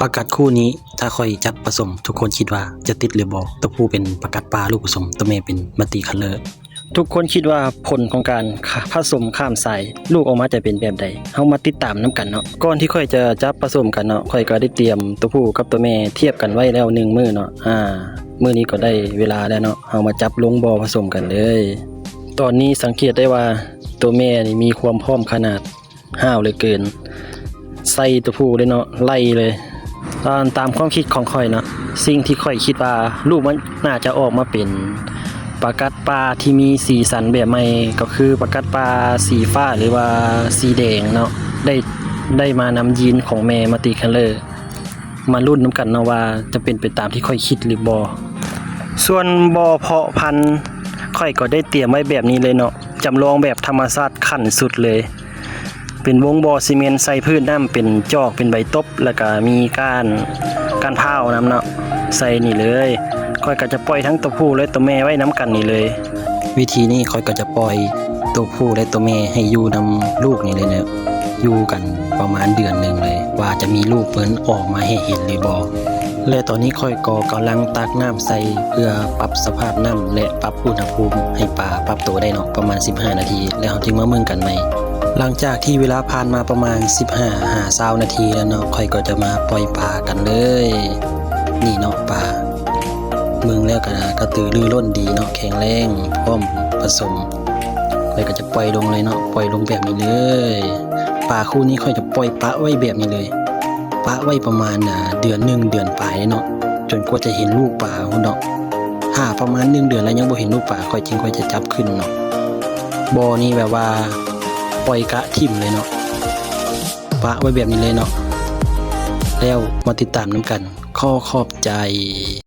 ປາກັດຄູ່ນີ້ ຖ້າຂ້ອຍຈັບປະສົມ ທຸກຄົນຄິດວ່າຈະຕິດຫຼືບໍ່? ຕົວຜູ້ເປັນປາກັດປ່າລູກປະສົມ, ຕົວແມ່ເປັນມັນຕີຄັນເລີ. ທຸກຄົນຄິດວ່າຜົນຂອງການ ຂະ ປະສົມຂ້າມສາຍລູກອອກມາຈະເປັນແບບໃດ? ເຮົາມາຕິດຕາມນຳກັນເນາະ. ກ່ອນທີ່ຂ້ອຍຈະຈັບປະສົມກັນເນາະ, ຂ້ອຍກໍໄດ້ຕຽມຕົວຜູ້ກັບຕົວແມ່ທຽບກັນໄວ້ແລ້ວໜຶ່ງມື້ເນາະ. ອາ ມື້ນີ້ກໍໄດ້ເວລາແລ້ວເນາະ, ເຮົາມາຈັບລົງບໍ່ປະສົມກັນເລີຍ. ຕອນນີ້ສັງເກດໄດ້ວ່າຕົວແມ່ນີ້ມີຄວາມພ້ອມຂະໜາດ ຫ້າວເຫຼືອເກີນ ໃສ່ຕົວຜູ້ເລີຍເນາະ ໄລ່ເລີຍ. ຕາມ ຕາມຄວາມຄິດຂອງຂ້ອຍເນາະ, ສິ່ງທີ່ຂ້ອຍຄິດວ່າລູກມັນໜ້າຈະອອກມາເປັນປາກັດປ່າທີ່ມີສີສັນແບບໃໝ່ ກໍຄືປາກັດປ່າສີຟ້າ ຫຼືວ່າສີແດງເນາະ, ໄດ້ ໄດ້ມານຳຢີນຂອງແມ່ມັນຕີຄັນເລີ. ມາລຸ້ນນຳກັນເນາະວ່າຈະເປັນໄປຕາມທີ່ຂ້ອຍຄິດຫຼືບໍ່. ສ່ວນບໍ່ເພາະພັນ ຂ້ອຍກໍໄດ້ຕຽມໄວ້ແບບນີ້ເລີຍເນາະ, ຈຳລອງແບບທຳມະຊາດຂັ້ນສຸດເລີຍ. ເປັນວົງບໍ່ຊີເມັນ ໃສ່ພື້ນນ້ຳເປັນຈອກເປັນໃບຕົບ ແລ້ວກະມີກ້ານ ກ້ານພ້າວນຳເນາະ ໃສ່ນີ້ເລີຍ. ຂ້ອຍກໍຈະປ່ອຍທັງຕົວຜູ້ ແລະ ຕົວແມ່ໄວ້ນຳກັນນີ້ເລີຍ. ວິທີນີ້ຂ້ອຍກໍຈະປ່ອຍຕົວຜູ້ ແລະ ຕົວແມ່ໃຫ້ຢູ່ນຳລູກນີ້ເລີຍເນາະ, ຢູ່ກັນປະມານເດືອນໜຶ່ງເລີຍ ວ່າຈະມີລູກເພິ່ນອອກມາໃຫ້ເຫັນຫຼືບໍ່. ແລະ ຕອນນີ້ຂ້ອຍກໍກຳລັງຕັກນ້ຳໃສ່ ເພື່ອປັບສະພາບນ້ຳ ແລະ ປັບອຸນຫະພູມໃຫ້ປາປັບໂຕໄດ້ເນາະ ປະມານສິບຫ້ານາທີ ແລ້ວເຮົາຈຶ່ງມາເບິ່ງກັນໃໝ່. ຫຼັງຈາກທີ່ເວລາຜ່ານມາປະມານສິບຫ້າຫາຊາວນາທີແລ້ວເນາະ, ຂ້ອຍກໍຈະມາປ່ອຍປາກັນເລີຍ. ນີ້ເນາະ ປາ ເບິ່ງແລ້ວກໍກະຕືລືລົ້ນດີເນາະ, ແຂງແຮງ ພ້ອມປະສົມ. ຂ້ອຍກໍຈະປ່ອຍລົງເລີຍເນາະ, ປ່ອຍລົງແບບນີ້ເລີຍ. ປາຄູ່ນີ້ຂ້ອຍຈະປ່ອຍປະໄວ້ແບບນີ້ເລີຍ, ປະໄວ້ປະມານ ອາ ເດືອນໜຶ່ງ ເດືອນປາຍເນາະ, ຈົນກວ່າຈະເຫັນລູກປາພຸ້ນເນາະ. ຖ້າປະມານໜຶ່ງເດືອນແລ້ວຍັງບໍ່ເຫັນລູກປາ, ຂ້ອຍຈຶ່ງ ຂ້ອຍຈະຈັບຂຶ້ນເນາະ. ບໍ່ນີ້ແບບວ່າປ່ອຍກະຖິ້ມເລີຍເນາະ, ປະໄວ້ແບບນີ້ເລີຍເນາະ. ແລ້ວມາຕິດຕາມນຳກັນ. ຂໍຂອບໃຈ.